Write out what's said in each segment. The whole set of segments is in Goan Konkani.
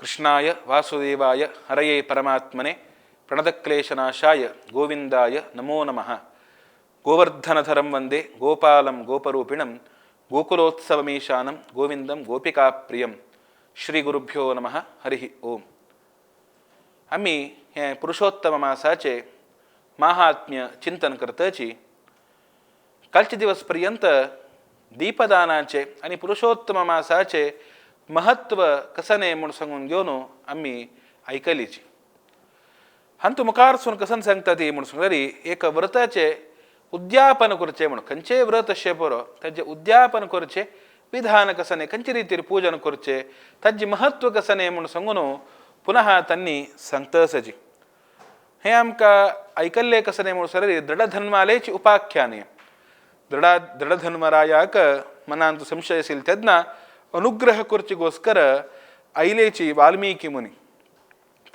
ಕೃಷ್ಣಾಯ ವಾಸುದೇವಾಯ ಹರಯೇ ಪರಮಾತ್ಮನೆ ಪ್ರಣತಕ್ಲೇಶನಾಶಾಯ ಗೋವಿಂದಾಯ ನಮೋ ನಮಃ. ಗೋವರ್ಧನಧರಂ ವಂದೇ ಗೋಪಾಲಂ ಗೋಪರೂಪಿಣಂ ಗೋಕುಲೋತ್ಸವಮೀಶಾನಂ ಗೋವಿಂದಂ ಗೋಪಿಕಾಪ್ರಿಯಂ. ಶ್ರೀ ಗುರುಭ್ಯೋ ನಮಃ. ಹರಿ ಓಂ. आमी हें पुरुषोत्तम मासाचे महात्म्य चिंतन करतची. कालचे दिवस पर्यंत दीपदानाचे आनी पुरुषोत्तम मासाचे महत्व कसने म्हूण सांगून घेवन आमी आयकलीची. हांतू मुखारसून कसन सांगता ती म्हूण सांगली एक व्रताचे उद्यापन करचें म्हूण. खंयचेय व्रत अशें बरो ताजें उद्यापन करचें विधान कसने, खंयचे रितीर पूजन करचें, ताजें महत्व कसने म्हूण सांगून पुनः तांणी सांगता आसाची. हें आमकां आयकल्लें कसने म्हूण सांगली दृढधन्वालेची उपाख्यान. दृढधन्वरायाक मनांत संशय आशिल्लो तेन्ना अनुग्रह करचेगोस्कर आयलेची वाल्मीकी मुनी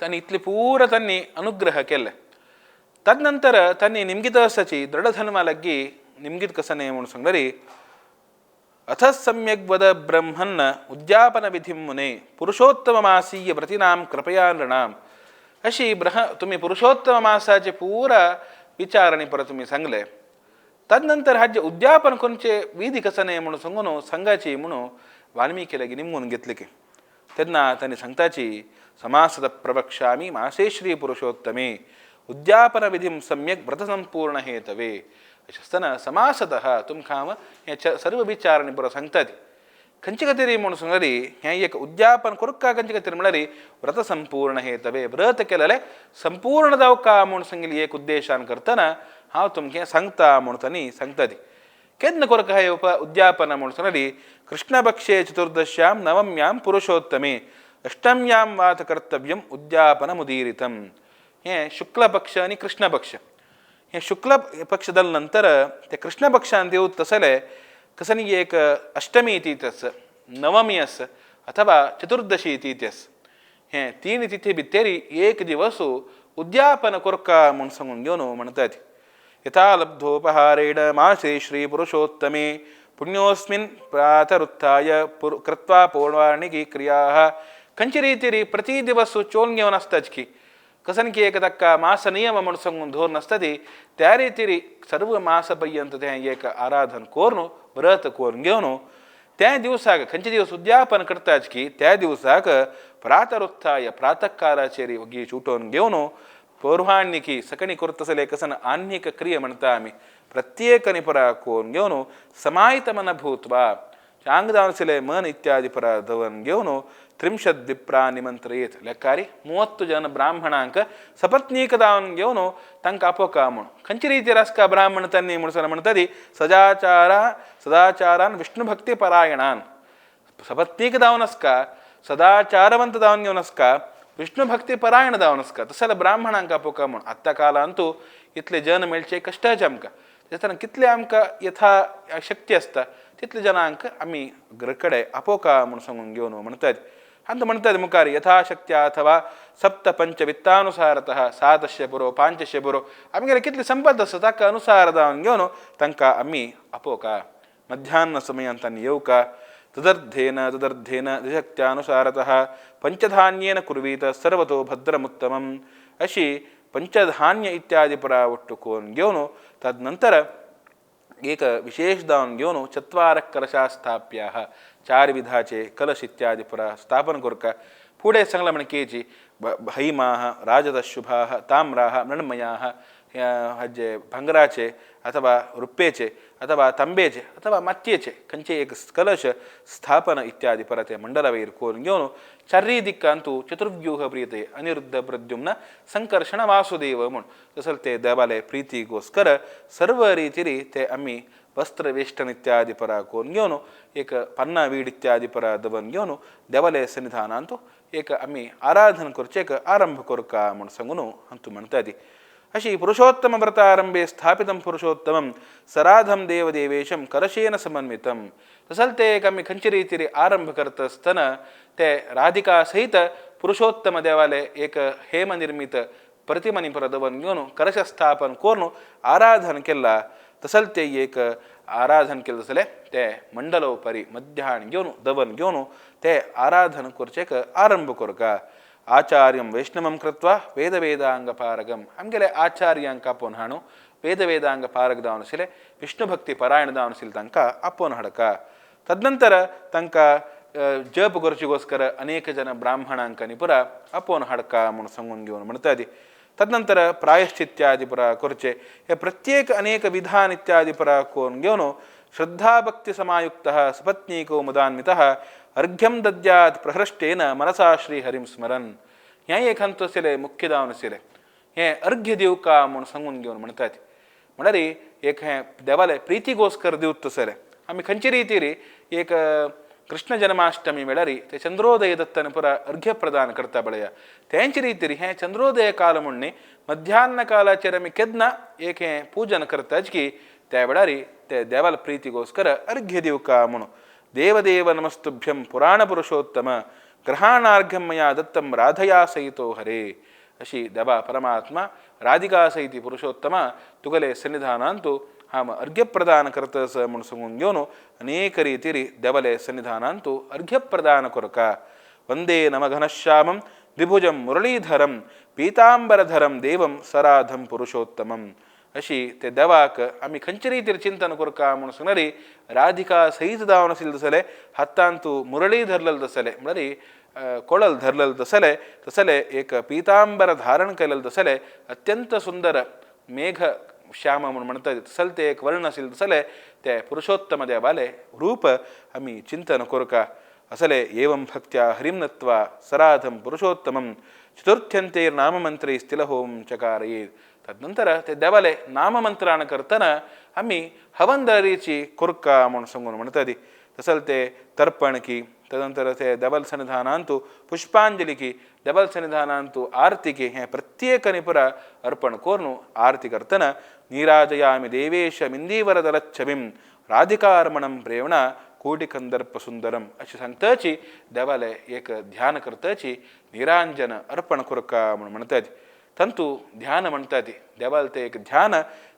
तांणी इतले पूरा तांणी अनुग्रह केले. तदनंतर तांणी निमगीत आसाची दृढधन्वा लागीं निमगीत कसने म्हूण सांगली अथ सम्यक वद ब्रह्मन्न उद्यापन विधीं मुने पुरुषोत्तम मासीय व्रतीनां कृपया नृणाम. अशी तुमी पुरुषोत्तम मासाचे पुरा विचारणी परत तुमी सांगले. तदनंतर हाजे उद्यापन कोणचे विधी कसने म्हणून सांगून सांगाची म्हणून वाल्मीकी लागीं निमगून घेतले की तेन्ना तांणी सांगताची समासत प्रवक्ष्यामि मासे श्री पुरुषोत्तमे उद्यापन विधीं सम्यक व्रतसंपूर्ण हेतवे. अशें आसतना समासतः तुमकां हांव हें सर्व विचारणी बरो सांगता ती खंयचे खातीर म्हूण सांगली हें एक उद्यापन करुका खंयचे खातीर म्हणल्यार व्रत संपूर्ण हेतवे व्रत केलेलें संपूर्ण जावका म्हूण सांगिल्ली एक उद्देशान करतना हांव तुमकां सांगता म्हूण तांणी सांगता ती. केन्ना करका हें उद्यापन म्हूण सांगली कृष्णपक्षे चतुर्दश्यां नवम्यां पुरुषोत्तमे अष्टम्यां वात कर्तव्यम् उद्यापनमुदीरितं. हें शुक्लपक्ष आनी कृष्णपक्ष. हें शुक्ल पक्ष जाले नंतर ते कृष्ण पक्षांत येवत तसले कसनी एक अष्टमी तिथी आस, नवमी आस अथवा चतुर्दशी तिथी आस. हें तीन तिथी भितर एक दिवस उद्यापन करका म्हूण सांगून घेवन म्हणटात. यथा लब्धोपहारेण मासे श्री पुरुषोत्तमे पुण्योस्मिन् प्रातरुत्थाय कृत्वा पौर्वाणिकी क्रियाः. खंयचे रितीर प्रति दिवस चोवन घेवन आसताच की कसन की एक ताका मास नियम म्हूण सांगून धरून आसता ती त्या रितीर सर्व मास पर्यंत तें एक आराधन करून व्रत करून घेवन त्या दिवसाक खंयचे दिवस उद्यापन करताच की त्या दिवसाक प्रातरुत्थाय प्रातःकालाचेर वगी उठोवन घेवन पौर्वाणिकी सकणी करता आसले कसन आन्हीक क्रिया म्हणटा आमी प्रत्येकानी परा करून घेवन समायत मन भूत्वा चांग जावन आशिल्लें मन इत्यादी परा दवन घेवन त्रिंशत् विप्रा निमंत्रयेत लेखारी 30 जन ब्राह्मणांक सपत्नीक दावन घेवन तांकां आपोवका म्हूण. खंयचे रितीर आसका ब्राह्मण तांणी म्हूण सांगला म्हणटा ती सदाचारान विष्णुभक्ती परायणान सपत्नीक दावन आसका सदाचारवंत दावन घेवन आसका विष्णुभक्ती परायण दावन आसका तशें जाल्यार ब्राह्मणांक आपोवका म्हूण. आत्तां कालांतू इतले जन मेळचे कश्टाचे आमकां तेन्ना कितले आमकां यथा शक्ती आसता तितले जनांक आमी घरा कडेन आपोवका म्हूण सांगून घेवन म्हणटात. आनी म्हणटात मुखार यथाशक्त्या अथवा सप्त पंच वित्तानुसारतः सातशे बरो पांचशे बरो आमगेले कितली संपत आसा ताका अनुसार जावन घेवन तांकां आमी आपोवका. मध्याह्न समयान तांणी येवका. तदर्धेन तदर्धेन द्विशक्त्यानुसारतः पंचधान्येन कुर्वीत सर्वतो भद्रमुत्तमम्. अशी पंचधान्य इत्यादी परा ಒಟ್ಟು करून घेवन तदनंतर एक विशेष दावन घेवन चत्वार कलशा स्थाप्याः चार विधाचे कलश इत्यादी परा स्थापन करका. फुडें सांगलां म्हण केची हैमाः राजतशुभाः ताम्राः मृण्मयाः हाजे भांगराचे अथवा रुप्पेचे अथवा तांबेचे अथवा मातयेचे खंयचे एक कलश स्थापन इत्यादी परत ते मंडलावयर करून घेवन चारय दिक्कांतू चतुर्व्यूह प्रीते अनिरुद्ध प्रद्युम्न संकर्षण वासुदेव म्हूण तसो ते देवाले प्रीतीगोस्कर सर्व रितीरी ते आमी वस्त्रवेष्टन इत्यादी परा करून घेवन एक पन्ना वीड इत्यादी परा दवन घेवन देवाले सन्निधानांतू एक आमी आराधन करचें एक आरंभ करका म्हूण सांगून हांतू म्हणटा ती. अशी पुरुषोत्तम व्रतारंभे स्थापितं पुरुषोत्तमं सराधं देवदेवेशं कलशेन समन्वितं. तसंच ते एक आमी खंयचे रितीर आरंभ करता आसतना ते राधिका सहित पुरुषोत्तम देवाले एक हेमनिर्मित प्रतिमानी परत दवन घेवन कलश स्थापन करून आराधन केला. तसंच ते एक आराधन केलं तसलें ते मंडलोपरी मध्यान घेवन दवन घेवन ते आराधन करचेक आरंभ करका. आचार्यं वैष्णवं कृत्वा वेदवेदांग पारगम आमगेले आचार्यांक आपोवन हाणू वेदवेदांग पारग जावन आशिल्ले विष्णु भक्ती परायण जावन आशिल्ले तांकां आपोवन हाडका. तदनंतर तांकां जप करचेगोस्कर अनेक जन ब्राह्मणांक आनी पुरा आपोवन हाडका म्हूण सांगून घेवन म्हणटा ती. तदनंतर प्रायश्चित्यादी पुरा करचे हे प्रत्येक अनेक विधान इत्यादी पुरा करून घेवन श्रद्धाभक्ती समायुक्तः सपत्नीको मुदान्वितः अर्घ्यं दद्यात् प्रहृष्टेन मनसा श्रीहरिं स्मरन्. हें एक हंत आशिल्लें मुख्य जावन आशिल्लें हें अर्घ्य दिवका म्हूण सांगून घेवन म्हणटात. म्हणल्यार एक हें देवाले प्रितीगोस्कर दिवत तसलें आमी खंयचे रितीर एक कृष्ण जन्माष्टमी वेळार ते चंद्रोदय दत्तन पुरा अर्घ्य प्रदान करता पळया तेंचे रितीर हें चंद्रोदय काल म्हूण न्ही मध्याह्न कालाचेर आमी केन्ना एक हें पूजन करतात की त्या वेळार ते देवाल प्रितीगोस्कर अर्घ्य दिवका म्हणून. देवदेव नमस्तुभ्यं पुराण पुरुषोत्तम ग्रहाणार्घ्यं मया दत्तं राधया सहितो हरे. अशी देवा परमात्मा राधिका सहिती पुरुषोत्तम तुगले सन्निधानांतु हांव अर्घ्य प्रदान करतस म्हूण सांगून घेवन अनेक रितीर देवाले सन्निधानांतु अर्घ्य प्रदान करका. वंदे नमघनश्यामं द्विभुजं मुरळीधरं पीतांबरधरं देवं सराधं पुरुषोत्तमं. अशी ते देवाक आमी खंयचे रितीर चिंतन करका म्हूण सांगणारी राधिका सहित जावन आशिल्लें तसलें हातांतु मुरळी धरलेलें तसलें म्हळ्यार कोळल धरलेलें तसलें तसलें एक पीतांबर धारण केलेलें तसलें अत्यंत सुंदर मेघ श्याम म्हूण म्हणटा तसलें ते एक वर्ण आशिल्लें तसलें ते पुरुषोत्तम देवाले रूप आमी चिंतन करका. असले एवं भक्त्या हरिं नत्वा सराधं पुरुषोत्तमं चतुर्थ्यंतेर नाममंत्रे स्थिलहोम चकारयेत्. तदनंतर ते देवाले नाममंत्रान करतना आमी हवनदारीची कुरका म्हूण सांगून म्हणटा ती. तसलें ते तर्पण की तदनंतर ते देवल सन्निधानांतु पुष्पांजली की देवल सन्निधानांतु आरती की हें प्रत्येकाने पुरा अर्पण करून आरती करतना नीराजयामि देवेश मिंदीवरदलच्छबिं राधिकारमणं प्रेरणा कोटिकंदर्प सुंदरम अशें सांगताची देवाले एक ध्यान करताची निरांजन अर्पण करका म्हूण म्हणटात. तंतु ध्यान म्हणटात देवाले ते एक ध्यान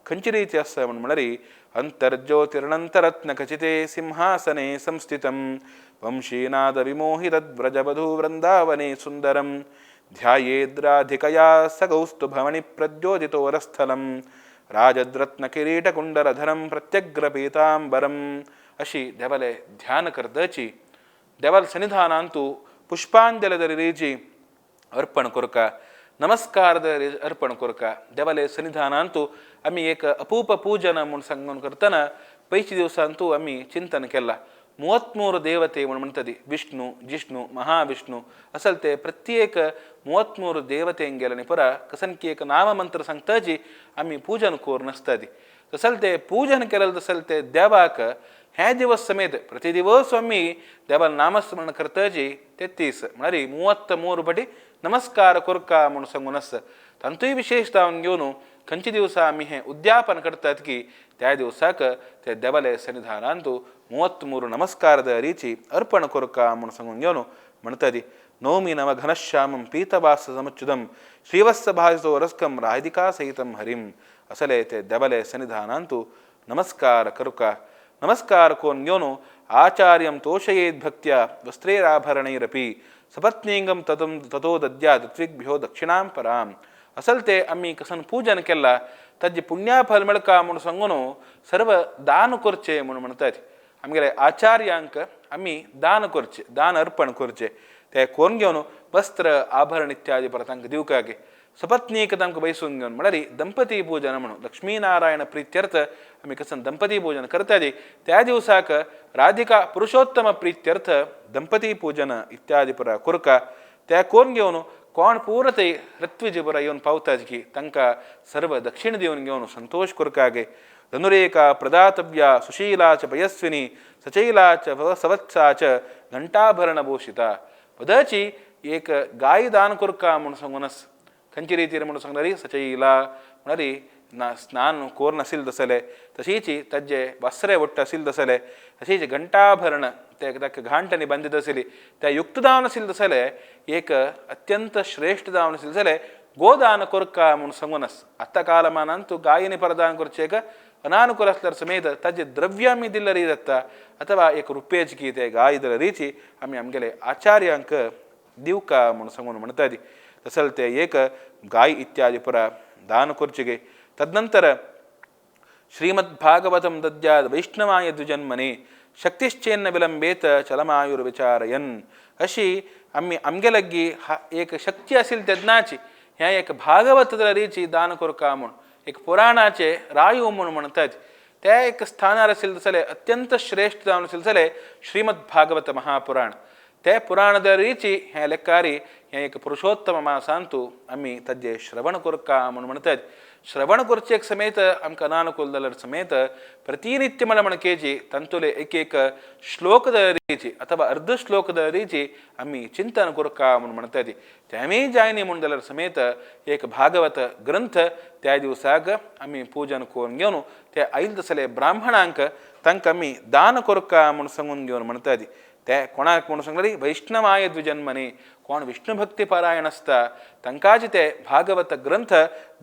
खंयचे रिती आसा म्हूण म्हणल्यार अंतर्ज्योतिर्नंतरत्न खचिते सिंहासने संस्थितं वंशीनाद विमोहितद्व्रजवधू वृंदावने सुंदरं ध्यायेद्राधिकया सगौस्तुभमणि प्रद्योतितोरस्थलं राजद्रत्नकिरीटकुंडलधरं प्रत्यग्रपीतांबरं. अशी देवाले ध्यान करताची देवाल सन्निधानांतु पुष्पांजली रीची अर्पण करका नमस्कार अर्पण करका. देवाले सन्निधानांतु आमी एक अपूप पूजन म्हूण सांगून करतना पयच्या दिवसांतु आमी चिंतन केलां 33 देवते म्हूण म्हणटा ती विष्णु जिष्णु महाविष्णु असल ते प्रत्येक 33 देवतेंगेले आनी पुरा कसनकी एक नाममंत्र सांगताची आमी पूजन करून आसता ती. तसल ते पूजन केलें तसल ते देवाक हे दिवस समेत प्रति दिवस आमी देवान नामस्मरण करताची 33 म्हळ्यार 33 पटी नमस्कार करका म्हूण सांगून आसा. तांतूय विशेष जावन घेवन खंयच्या दिवसा आमी हें उद्यापन करतात की त्या दिवसाक ते देवाले सन्निधानांतु 33 नमस्कार दरीची अर्पण करका म्हूण सांगून घेवन म्हणटा ती. नवमी नव घनश्यामं पीतवास समुच्युतं श्रीवत्स भाजतो रस्कं राधिका सहितं हरिं. असले ते देवाले सन्निधानांतु नमस्कार करका. नमस्कार कोन घेवन आचार्यं तोषयेत् भक्त्या वस्त्रैराभरणैरपि सपत्नींगं ततं ततो दद्यात् ऋत्विग्भ्यो दक्षिणां परां. असल ते आमी कसन पूजन केला ताजे पुण्याफल मेळका म्हूण सांगून सर्व दान करचें म्हूण म्हणटात. आमगेले आचार्यांक आमी दान करचें दान अर्पण करचें ते कोण घेवन वस्त्र आभरण इत्यादी परत तांकां दिवकाक सपत्नीक तांकां बैसून घेवन म्हळ्यार दंपती पूजन म्हणून लक्ष्मीनारायण प्रित्यर्थ आमी कसन दंपती पूजन करताली त्या दिवसाक राधिका पुरुषोत्तम प्रित्यर्थ दंपती पूजन इत्यादी पुरा करका. त्या कोण घेवन कोण पुरो ते ऋत्विज पुरा येवन पावतात की तांकां सर्व दक्षिण दिवन घेवन संतोष करकागे. धनुरेका प्रदातव्या सुशीला च पयस्विनी सचैला च सवत्सा च घंटाभरणभूषिता. पदाची एक गाय दान करका म्हूण सांगून खंयचे रितीर म्हणून सांगणारी सचैला म्हळ्यार ना स्नान कोर नाशिल्लें तसलें तशीच ताजे वस्त्रे वट्ट आशिल्लें तसलें तशीच घंटाभरण ते ताका घांटांनी बांदित आशिल्ली त्या युक्त जावन आशिल्लें तसलें एक अत्यंत श्रेश्ठ जावन आशिल्लें तसलें गोदान करका म्हूण सांगून आतां कालमानान तूं गायेनी परदान करचें एक अनानुकूल आसल्यार समेत ताजे द्रव्य आमी दिल्ले जाता अथवा एक रुपयाची की ते गाय दिल्ले रिची आमी आमगेले आचार्यांक दिवका म्हूण सांगून म्हणटात. तसल ते एक गाय इत्यादी पुरा दान करचे. तदनंतर श्रीमद्भागवतं दद्याद वैष्णवाय द्विजन्मने शक्तिश्चेन्न विलंबेत चलमायुर्विचारयन्. अशी आमी आमगे लागीं एक शक्ती आशिल्ली तेन्नाची हें एक भागवत रिची दान करका म्हूण एक पुराणाचे रायू म्हूण म्हणटात. ते एक स्थानार आशिल्लें जाल्यार अत्यंत श्रेश्ठ जावन आशिल्लें जाल्यार श्रीमद् भागवत महापुराण. ते पुराण रिची हें लेकारी हें एक पुरुषोत्तम मासांतू आमी ताजें श्रवण करका म्हूण म्हणटात. श्रवण करचे समेत आमकां अनानुकूल जाल्यार समेत प्रतिनित्य म्हळ्यार म्हणकेची तांतुले एक एक श्लोक रिची अथवा अर्ध श्लोक रिची आमी चिंतन करका म्हूण म्हणटात. तेंय जायनी म्हूण जाल्यार समेत एक भागवत ग्रंथ त्या दिवसाक आमी पुजन करून घेवन ते आयल तसले ब्राह्मणांक तांकां आमी दान करका म्हूण सांगून घेवन म्हणटात. ते कोणाक म्हूण सांगले वैष्णवाय द्विजन्मने कोण विष्णु भक्ती पारायण आसता तांकांच ते भागवत ग्रंथ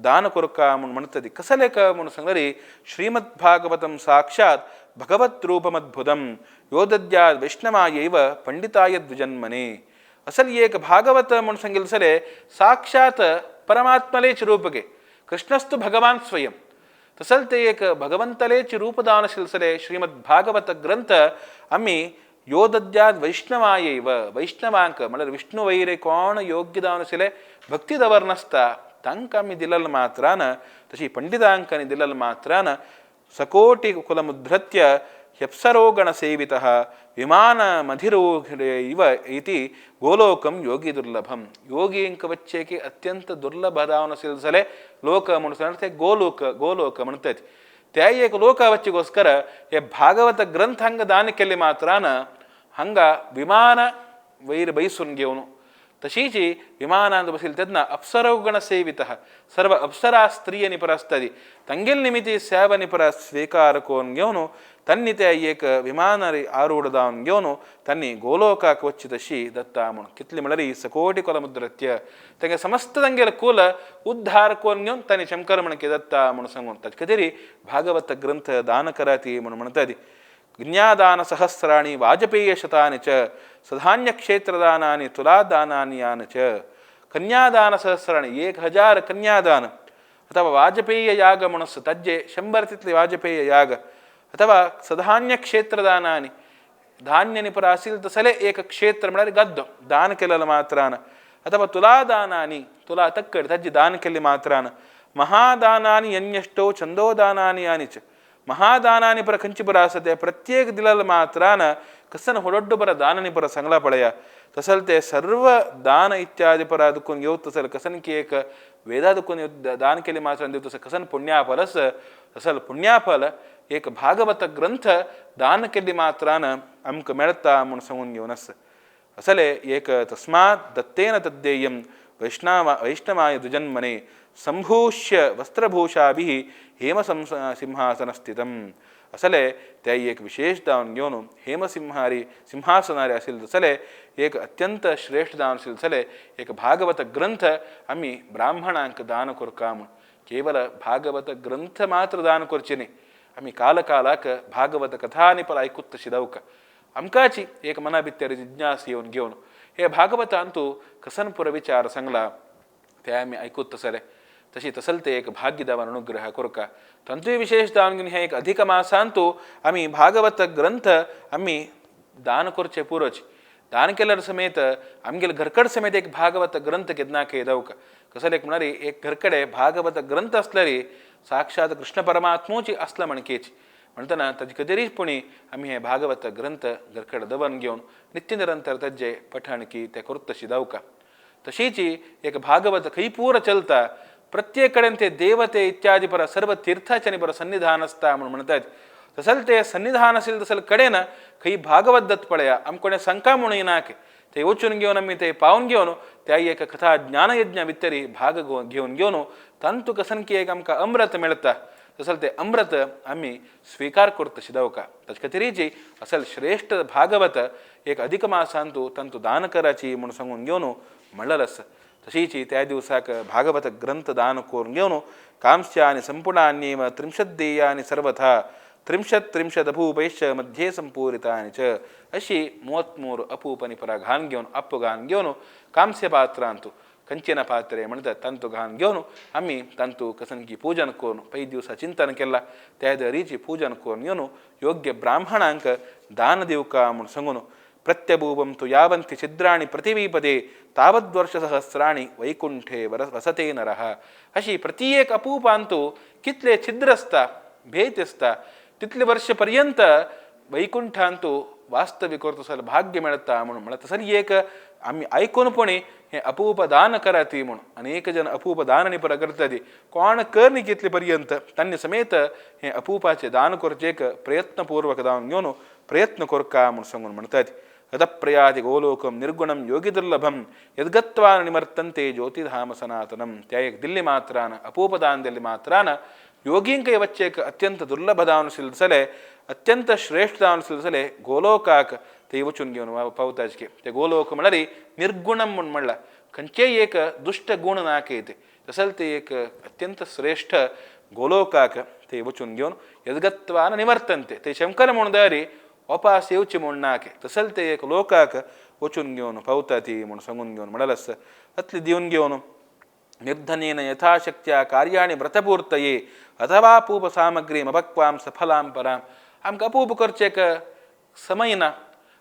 दान करका म्हूण म्हणटात. कसले म्हूण सांगले श्रीमद् भागवतं साक्षात भगवत रूपमद्भुतं यो दद्याद वैष्णवायैव पंडिताय द्विजन्मने. असल एक भागवत म्हूण सांगिल्लें जाल्यार साक्षात परमात्मलेच रूपगे कृष्णस्तु भगवान स्वयं. तसल ते एक भगवंतलेच रूपदान आशिल्लें जाल्यार श्रीमद् भागवत ग्रंथ आमी यो दद्याद वैष्णवायैव वैष्णवांक म्हळ्यार विष्णु वैरे कोण योग्य जावन आशिल्ले भक्ती दवरनासता तांकां आमी दिलल मात्रान तशी पंडितांक आनी दिलल मात्रान सकोटि कुलमुद्धृत्य ह्यप्सरोगण सेवितः विमानमधिरोहिव इति गोलोकं योगी दुर्लभं. योगींक वच्चेकी अत्यंत दुर्लभ जावन आशिल्लें जाल्यार लोक म्हूण सांगता ते गोलोक गोलोक म्हणटात. त्या एक लोक वच्चेಗೋस्कर हे भागवत ग्रंथांग दान केल्ले मात्रान हांगा विमान वैर बैसून घेवन तशीची विमानांत बशिल्ले तेन्ना अप्सरोगण सेवितः सर्व अप्सरा स्त्रिय निपर आसताली तांगेले निमित्ती सेवा निपर स्वीकार करून घेवन तांणी ते एक विमानार आरूढ जावन घेवन तांणी गोलोकाक वच्ची तशी दत्ता म्हूण कितली म्हळ्यार सकोटी कुलमुद्रत्य तांगे समस्त तांगेले कुल उद्धार करून घेवन तांणी शंकर म्हणके दत्ता म्हूण सांगून ताचे खातीर भागवत ग्रंथ दान कराती म्हूण म्हणटात. ज्ञादान सहस्राणि वाजपेय शतानि च सधान्यक्षेत्रदानानि तुलादानानि यानि च कन्यादान सहस्राणि 1000 कन्यादान अथवा वाजपेय याग म्हणस तज्जे 100 तितले वाजपेय याग अथवा सधान्यक्षेत्रदानानि धान्य निपर आशिल्लें तसले एक क्षेत्र म्हळ्यार गद्दो दान केलेले मात्रान अथवा तुलादानानि तुला तक्कड तज्जे दान केल्ले मात्रान महादानानि यन्यष्टौ छंदोदानानि यानि च महादानानि पर खंची बरं आसते प्रत्येक दिलल मात्रान कसन होडೊಡ್ಡು बರ दाननि पर सांगला पळया तसल ते सर्व दान इत्यादी पर दुखून येवत तसल कसन की एक वेदा दुखून दान केले मात्रान दिवत तसं कसन पुण्याफलस तसल पुण्याफल एक भागवत ग्रंथ दान केल्ले मात्रान आमकां मेळता म्हूण सांगून घेवन आसा. असले एक तस्मात् दत्तेन तद्देयं वैष्णवाय द्विजन्मने संभूष्य वस्त्रभूषाभिः हेमसिंहासनस्थितम्. असले ते एक विशेष दावन घेवन हेमसिंहारी सिंहासनारी आशिल्लें तसले एक अत्यंत श्रेष्ठ दावन आशिल्लें तसले एक भागवत ग्रंथ आमी ब्राह्मणांक दान करका म्हूण केवल भागवत ग्रंथ मात्र दान करचे न्ही आमी कालकालाक भागवत कथा आनी पर आयकूत तशी दावका आमकांची एक मना भितर जिज्ञास येवन घेवन हे भागवतांतू कसन पुर विचार सांगला ते आमी आयकूत तसले तशी तसल ते एक भाग्यदावन अनुग्रह करका. तंतूय विशेष दान घेवन हे एक अधिक मासांतू आमी भागवत ग्रंथ आमी दान करचे पुरोच. दान केल्यार समेत आमगेले घरकड समेत एक भागवत ग्रंथ केन्ना दावका कसले एक म्हळ्यार एक घरकडे भागवत ग्रंथ आसल्यार साक्षात कृष्ण परमात्मोची आसला म्हणकेची म्हणटना ताजे कदीच पुणी आमी हे भागवत ग्रंथ घरकड दवरून घेवन नित्य निरंतर ताजे पठण की ते करत तशी दावका. तशीची एक भागवत खंय पूर चलता प्रत्येक कडेन ते देवते इत्यादी पर सर्व तीर्थाचे पर सन्निधान आसता म्हूण म्हणटात. तसल ते सन्निधान आशिल्लें तसल कडेन खंय भागवत दत्त पळया आमकां कोणें शंका म्हणून येनाक ते वचून घेवन आमी ते पावून घेवन त्या एक कथा ज्ञानयज्ञ भितरी भाग घेवन घेवन तांतू कसन की एक आमकां अमृत मेळटा तसल ते अमृत आमी स्वीकार करता तशी दावका. ताचे खातीरची असल श्रेष्ठ भागवत एक अधिक मासांतू तांतू दान कराची म्हूण सांगून घेवन म्हणलें आसा. तशीची त्या दिवसाक भागवत ग्रंथ दान करून घेवन कांस्यानि संपुणान्येव त्रिंशद्देयानि सर्वथा त्रिंशत् त्रिंशत् अपूपैश्च मध्ये संपूरितानि च अशी 33 अपूपनि परा घान घेवन अप्पू घान घेवन कांस्य पात्रांतु कंचिन पात्रे म्हणतात तांतू घान घेवन आमी तांतू कसनकी पूजन करून पै दिवसा चिंतन केला त्या दरीची पूजन करून घेवन योग्य ब्राह्मणांक दान दिवका म्हूण सांगून प्रत्यबूपं तु यावन्ति छिद्राणि प्रतिवीपदे तावद्वर्षसहस्राणि वैकुंठे वसते नरः. अशी प्रति एक अपूपांतु कितले छिद्र आसता भेद आसता तितले वर्ष पर्यंत वैकुंठांतु वास्तव्य करता तसो भाग्य मेळता म्हणून म्हळ्यार तसो एक आमी आयकून पणी हें अपूप दान कराती म्हणून अनेक जन अपूप दान निपर करताती कोण कर न्ही कितले पर्यंत तांणी समेत हें अपूपाचें दान करचें एक प्रयत्नपूर्वक दान घेवन प्रयत्न करका म्हूण सांगून म्हणटात. अतप्रयाति गोलोकम निर्गुणम योगिदुर्लभम यद्गत्वा निमर्तन्ते ज्योतिधाम सनातनम. त्या एक दिल्ली मात्रान अपूपदान दिल्ली मात्रान योगींक वच्चेक अत्यंत दुर्लभ दान सिलसले अत्यंत श्रेष्ठ दान सिलसले गोलोकाक ते वचून घेवन पावताचे. ते गोलोक म्हळ्यार निर्गुणम म्हूण म्हणला खंयचेय एक दुश्ट गुण नाकयते तसल ते एक अत्यंत श्रेष्ठ गोलोकाक ते वचून घेवन यद्गत्वा निवर्तन्ते ते शंकर म्हूण दारी वापास येवचे म्हूण नाके तसल ते एक लोकाक वचून घेवन पावता ती म्हूण सांगून घेवन म्हणलें आसा. अतले दिवन घेवन निर्धनेन यथाशक्त्या कार्याणि व्रतपूर्तये अथवा अपूप सामग्रीम अपक्वां सफलां परां. आमकां अपूप करचेक समय ना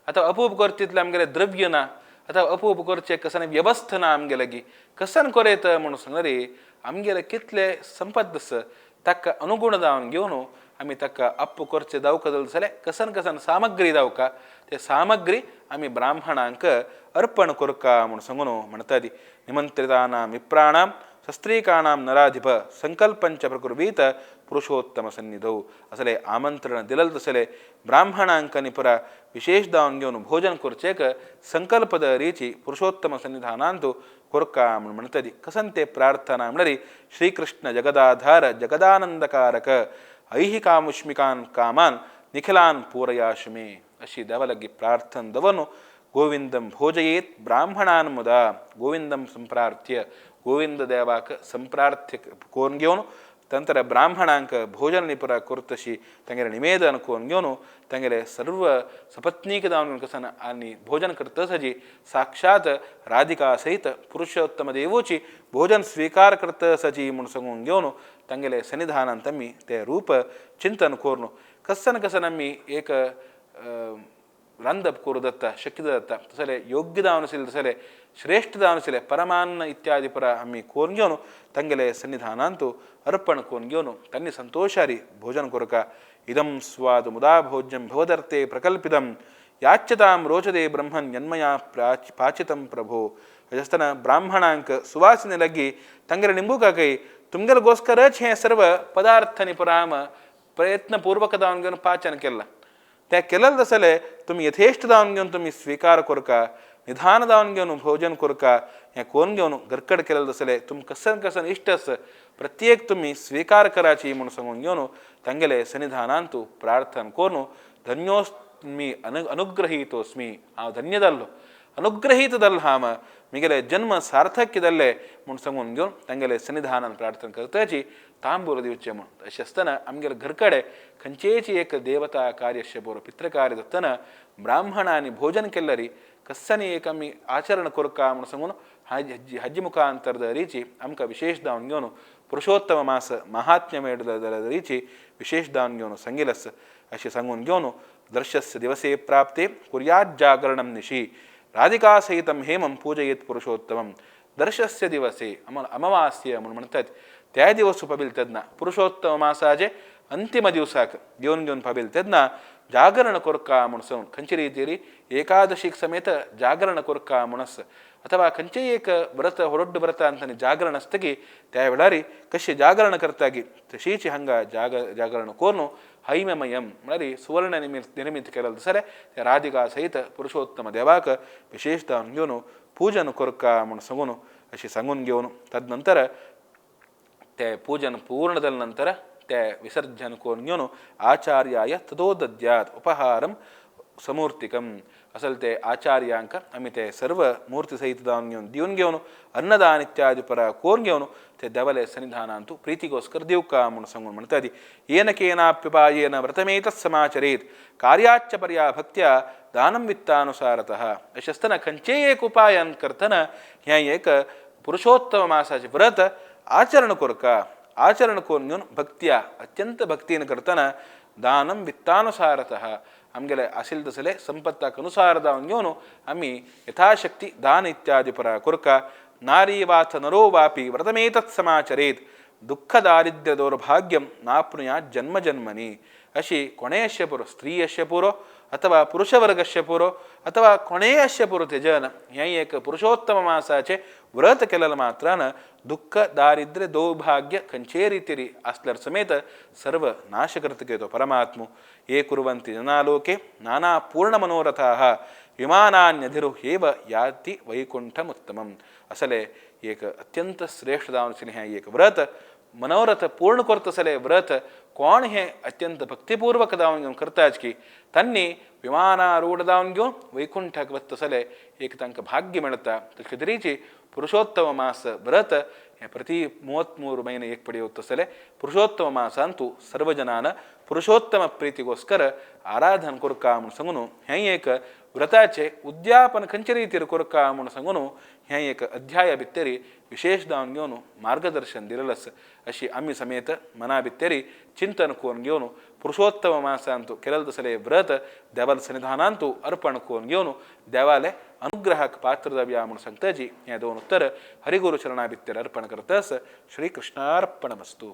अथवा अपूप करचे तितलें आमगेलें द्रव्य ना अथवा अपूप करचें कसन व्यवस्था ना आमगे लागीं कसन कोरेत म्हणून सांगले आमगेले कितले संपत आसा ताका अनुगुण जावन घेवन आमी ताका अप्पू करचें दावका जालें जाल्यार कसन कसन सामग्री दावका ते सामग्री आमी ब्राह्मणांक अर्पण करका म्हूण सांगून म्हणटा ती. निमंत्रितानां विप्राणां शस्त्रीकाणां नराधिप संकल्पंच प्रकुर्वीत पुरुषोत्तम सन्निधौ. असले आमंत्रण दिलल तसले ब्राह्मणांक निपरा विशेष दावन घेवन भोजन करचेक संकल्पद रीची पुरुषोत्तम सन्निधानांतु कोरका म्हूण म्हणटा ती. कसन ते प्रार्थना म्हणल्यार श्रीकृष्ण जगदाधार जगदानंदकारक ऐहिकामुष्मिकान कामान निखिलान पूरयाशमे अशी देवालागी प्रार्थना दवरून गोविंदम भोजयेत ब्राह्मणान मुदा गोविंदम संप्रार्थ्य गोविंद देवाक संप्रार्थ्य करून घेवन तंत्र ब्राह्मणांक भोजन निपुरा करतशी तांगेलें निवेदन करून घेवन तांगेले सर्व सपत्नीक जावन कसन आनी भोजन करतसजी साक्षात राधिका सहित पुरुषोत्तम देवोची भोजन स्वीकार करतसजी म्हूण सांगून घेवन तांगेले सन्निधानान आमी ते रूप चिंतन करून कसन कसन आमी एक रांदप करूं जाता शक्य जाता तसले योग्य जावन आशिल्ले तसले श्रेष्ठ जावन आशिल्ले परमान्न इत्यादी परा आमी करून घेवन तांगेले सन्निधानांतु अर्पण करून घेवन तांणी संतोषारी भोजन करका. इदं स्वाद मुदा भोज्यं भवदर्थे प्रकल्पितं याच्यतां रोचते ब्रह्मन् यन्मया पाचितं प्रभो. आसतना ब्राह्मणांक सुवासिने लागी तांगेले निंबुकाकय तुमगेलेगोस्करच हें सर्व पदार्थ निपराम प्रयत्नपूर्वक जावन घेवन पाचन केलां तें केलें जाल्यार तुमी यथेश्ट जावन घेवन तुमी स्विकार करका निधान जावन घेवन भोजन करका हें करून घेवन घरकड केलें जाल्यार तुमी कसन कसन इश्ट आसा प्रत्येक तुमी स्विकार कराची म्हूण सांगून घेवन तांगेले सन्निधानांतु प्रार्थना करून धन्योस्मी अनुग्रहीतोस्मी हांव धन्य जाल्लो अनुग्रहीत जाल्लो हांव मिगेले जन्म सार्थक्य जाल्लें म्हूण सांगून घेवन तांगेले सन्निधानान प्रार्थना करताची तांबूल दिवचें म्हूण. अशें आसतना आमगेले घरकडे खंयचेच एक देवता कार्य बरो पितृकार्य जातना ब्राह्मणांनी भोजन केल्यारी कस्सांनी एक आमी आचरण करका म्हूण सांगून हाजी मुखांतर दरीची आमकां विशेष दावन घेवन पुरुषोत्तम मास महात्म्य मेळटले जाल्यार दरीची विशेष दावन घेवन सांगिल्लें आसा. अशें सांगून घेवन दर्शस्य दिवसे प्राप्ते कुर्यात् जागरणं निशि राधिका सहितं हेमं पूजयेत पुरुषोत्तमं. दर्शस्य दिवसे अमावास्य म्हणून म्हणतात त्या दिवस पबिल तेन्ना पुरुषोत्तम मासाचे अंतिम दिवसाक घेवन घेवन पबिल तेन्ना जागरण करका म्हूण सांगून खंयचे रितीरी एकादशीक समेत जागरण करका म्हूण आसा अथवा खंयचेय एक व्रत होरड्ड व्रत आनी जागरण आसता की त्या वेळार कशें जागरण करता की तशीच हांगा जागरण करून हैममयम म्हळ्यार सुवर्ण निर्मित केलें जाल्यार त्या राधिका सहित पुरुषोत्तम देवाक विशेष दावन घेवन पूजन करका म्हूण सांगून अशें सांगून घेवन तदनंतर ते पूजन पूर्ण जाले नंतर ते विसर्जन करून घेवन आचार्याय ततो दद्यात् उपहारं समूर्तिकम्. असल ते आचार्यांक आमी ते सर्व मूर्ती सहित जावन घेवन दिवन घेवन अन्नदान इत्यादी परा कोरून घेवन ते देवाले सन्निधानांतु प्रीतिಗೋस्कर दिवका म्हूण सांगून म्हणटा ती येन केनाप्युपायेन व्रतमेतत् समाचरेत कार्याच्च पर्या भक्त्या दानं वित्तानुसारतः. अशें आसतना खंयचेय एक उपायान करतना हें एक पुरुषोत्तम मासाचें व्रत आचरण करका. आचरण करून घेवन भक्त्या अत्यंत भक्तीन करतना दानं वित्तानुसारतः आमगेले आशिल्ले तसले संपत्ताक अनुसार जावन घेवन आमी यथाशक्ती दान इत्यादी परा करका. नारी वाथ नरो वापी व्रतमेतत् समाचरेत दुःख दारिद्र्य दौर्भाग्यं नाप्नुयात् जन्म जन्मनि. अशी कोणेय अशें पुरो स्त्री अशें पुरो अथवा पुरुषवर्गस्य पुरो अथवा कोणेय अशें पुरो तेजन हें एक पुरुषोत्तम मासाचें व्रत केलेलें मात्रान दुःख दारिद्र्य दौर्भाग्य खंयचेय रितीरी आसल्यार समेत सर्व नाश करता तो परमात्मो. ये कुर्वन्ति जनालोके नाना पूर्णमनोरथाः विमानान्यधिरुह्येव याति वैकुंठमुत्तमम्. असले एक अत्यंत श्रेष्ठ जावन आशिल्लें हें एक व्रत मनोरथ पूर्ण करतसले व्रत कोण हें अत्यंत भक्तिपूर्वक जावन घेवन करताच की तांणी विमानारूढ जावन घेवन वैकुंठाक वतसले एक तांकां भाग्य मेळटा. तशे तरेची पुरुषोत्तम मास व्रत हें प्रति 33 महिने एक पडी वतसले पुरुषोत्तम मासांतु सर्वजनान पुरुषोत्तम प्रीतिಗೋಸ್ಕರ आराधन करका म्हूण सांगून हें एक व्रताचें उद्यापन खंयचे रितीर करका म्हूण सांगून हें एक अध्याय भितरी विशेष जावन घेवन मार्गदर्शन दिलेलें आसा. अशी आमी समेत मना भितरी चिंतन करून घेवन पुरुषोत्तम मासांतु केलेलें तसलें व्रत देवाले सन्निधानांतु अर्पण करून घेवन देवाले अनुग्रहाक पात्र जावया म्हूण सांगता जी हें दोन उत्तर हरिगुरु चरणा भितर अर्पण करतास. श्री कृष्णार्पणमस्तु.